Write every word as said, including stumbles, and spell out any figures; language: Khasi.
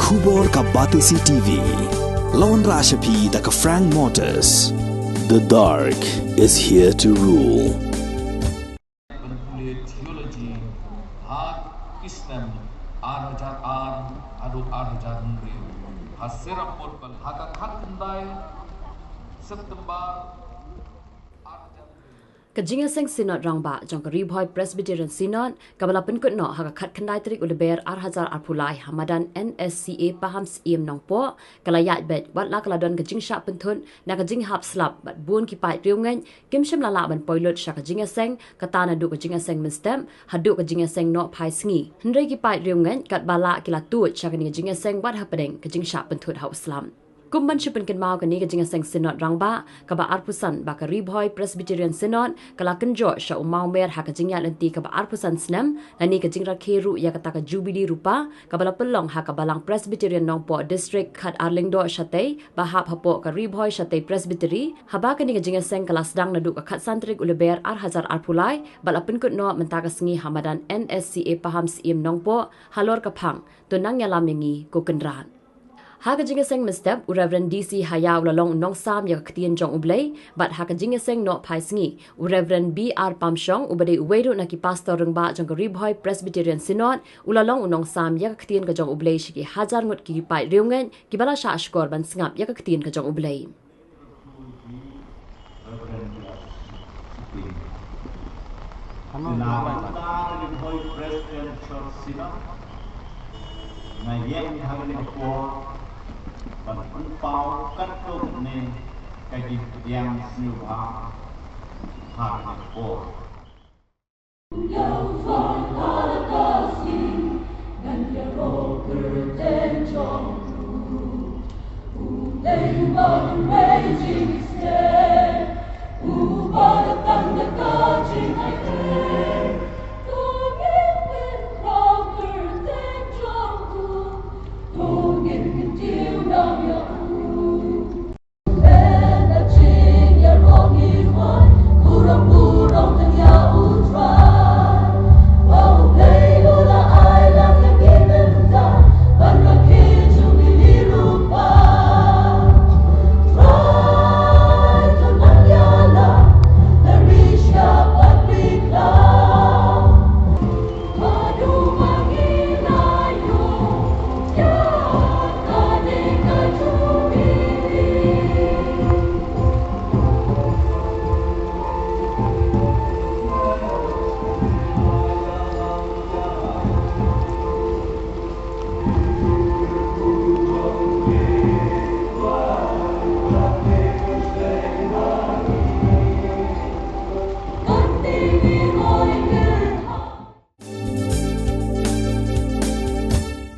Khubor ka Batesi T V. Lawan Rashapi da ka Frank Motors. The dark is here to rule. Pule Theology ha ki snem ar hajar ar haduh ar hajar hynriew ha Serampore College. Ha ka khatkhyndai September ar hajar hynriew. Ka Jingïaseng Synod Rangbah jong ka Ri Bhoi Presbyterian Synod kaba la pynkut noh ha ka khatkhyndai tarik u Lber ar hajar arphew lai ha madan N S C A Paham Syiem Nongpoh ka la ïaid beit, wat la ka la don ka jingshah pynthut na ka jinghap slap bad bun ki paid riewngeit kim shym la lah ban poi lut sha ka jingïaseng, kata naduh ka jingïaseng mynstep haduh ka jingïaseng nohphai sngi. Hynrei ki paid riewngeit katba lah ki la tuid sha kane ka jingïaseng wat hapdeng ka jingshah pynthut ha u slap. Kum ban shu pynkynmaw, kane ka Jingïaseng Synod Rangbah kaba arphew san ba ka Ri Bhoi Presbyterian Synod ka la kynjoh sha u mawmer ha ka jingïaid lynti kaba arphew san snem, lane ka jingrakhe ruh ïa kata ka Jubili Rupa kaba la pynlong ha ka Balang Presbyterian Nongpoh District, Khatar Lyngdoh Shatei, ba hap hapoh ka Ri Bhoi Shatei Presbytery. Haba kane ka jingïaseng ka la sdang naduh ka khatsan tarik u Lber ar hajar arphew lai bad la pynkut noh mynta ka sngi ha madan N S C A Paham Syiem Nongpoh halor ka phang To Nang Ïalam Ïa Ngi, Ko Kynrad. Ha ka jingïaseng mynstep, u Reverend D C Haya u la long u nongsam ïa ka ktien jong U Blei, bad ha ka jingïaseng nohphai sngi, u Reverend B R Pamshong, uba dei uwei ruh na ki pastor rangbah jong ka Ri Bhoi Presbyterian Synod, u la long u nongsam ïa ka ktien ka jong U Blei sha ki hajar ngut ki paid riewngeit kiba la shah shkor ban sngap ïa ka ktien ka jong U Blei. Reverend Sipin. Ano, Sina ano? Kata Ri Bhoi Presbyterian Church Synod. Nga ïeng ha kane ka por ban pynpaw katto katne ka jingpdiang sngewbha ha kane ka por.